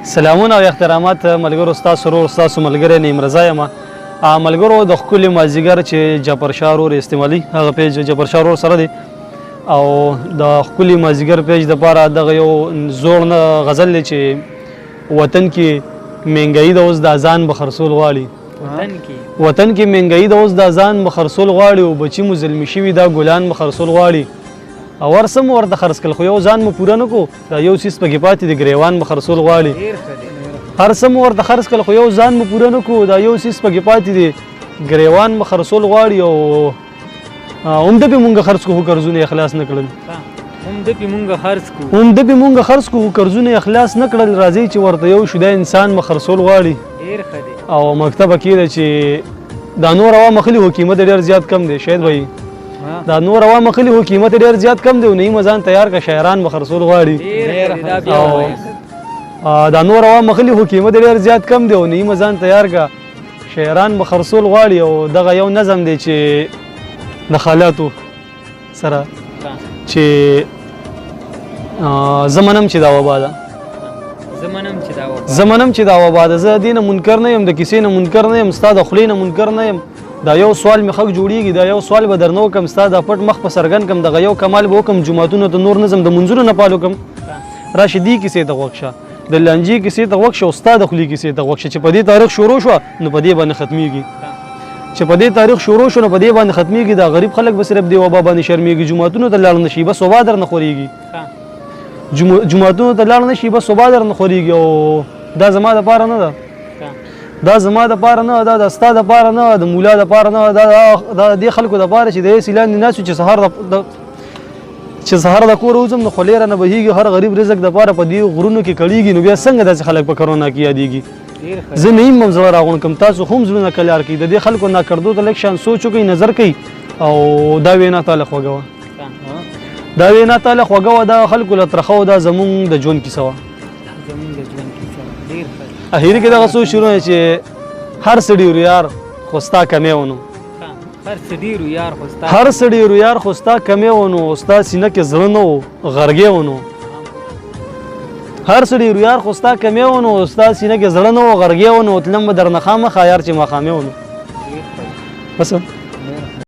سلامونه او احترامات ملګرو، ستاسو ورور، ستاسو ملګری نعیم رضا یم. ملګرو، د ښکلي مازیګر چې جعفر شاه ورور استعمالي، هغه پیج جعفر شاه ورور سره دی او د ښکلي مازیګر پیج دپاره دغه یو زوړ نه غزل دی چې وطن کې مهنګایي د اوس د ځان به خرڅول غواړي. وطن کې، وطن کې مهنګایي د اوس د ځان به خرڅول غواړي او بچي مو زلمي شوي، دا ګلان به خرڅول غواړي او هر څه مو ورته خرڅ کړل، خو یو ځان مو پوره نه کو، دا یو څیز پکې پاتې دی، ګریوان به خرڅول غواړي. ډېر ښه دی. هر څه مو ورته خرڅ کړل، خو یو ځان مو پوره نه کو، دا یو څیز پکې پاتې دی، ګریوان به خرڅول غواړي. او هم د پې مونږ خرڅ کو، خو قرضونه یې خلاص نه کړل. هم د پې مونږ خرڅ کو، هم د پې مونږ خرڅ کو، خو قرضونه یې خلاص نه کړل، راځئ چې ورته یو شو، دا انسان به خرڅول غواړي. ډېر ښه دی. او مکتبه کې ده چې دا نور عوام اخلي، خو قیمت یې ډېر زیات کم دی. شاید وایي دا نور عوام اخلي، خو قیمت یې ډېر زیات کم دی، او نعیمه ځان تیار که، شاعران به خرڅول غواړي. ډېر ښه دی، دا بیا او ووایه. دا نور عوام اخلي، خو قیمت یې ډېر زیات کم دی، او نعیمه ځان تیار که، شاعران به خرڅول غواړي. او دغه یو نظم دی چې د حالاتو سره چې زه منم چې دا وبا ده. زه منم چې دا وبا. زه منم چې دا وبا ده، زه دې نه منکر نه یم، د کیسې نه منکر نه یم، ستا د خولې نه منکر نه یم. دا یو سوال مې خک جوړیږي، دا یو سوال به درنه وکم، ستا دا پټ مخ په څرګند کم، دغه یو کمال به وکم، جوماتونو ته نور نه ځم، د منځونو نه پالو کم. راشه دې کیسې ته غوږ شه، د لانجې کیسې ته غوږ شه او ستا د خولې کیسې ته غوږ شه، چې په دې تاریخ شروع شوه نو په دې باندې ختمیږي، چې په دې تاریخ شروع شو نو په دې باندې ختمیږي. دا غریب خلک به صرف دې وبا باندې شرمیږي، جوماتونو ته لاړ نه شي، بس وبا درنه خورېږي. جوماتونو ته لاړ نه شي، بس وبا درنه خورېږي. او دا زما دپاره نه ده، دا زما دپاره نه ده، دا ستا دپاره نه، د مولا دپاره نه، دا د دې خلکو دپاره چې د اې سي لاندې ناست چې سهار د چې سهار د کوره وځم نو خولې رانه بهیږي، هر غریب رزق دپاره په دې غرونو کې کړیږي، نو بیا څنګه داسې خلک په کرونا کې یادېږي؟ زه نیم هم زړه راغونډ کړم، تاسو هم زړونه کلار کړئ، د دې خلکو ناکردو ته لږ شان سوچ وکړئ، نظر کړئ. او دا وینا تاله خوږه وه، دا وینا تاله خوږه وه، دا خلکو له ترخه وه، دا زمونږ د ژوند کیسه وه. زمونږ د ژوند کیسه وه. ډېر ښه. اخري کې دغه څو شعرونه چې هر څه ډېر یار خو ستا کمی ونو، هر څه ډېر یار خو ستا، هر څه ډېر یار خو ستا کمی ونو، ستا سینه کې زړه نه و غرګی ونو، هر څه ډېر یار خو ستا کمی ونو، ستا سینه کې زړه نه و غرګی ونو، تلم به درنه خامخا یار چې ماښامی ونو. بس.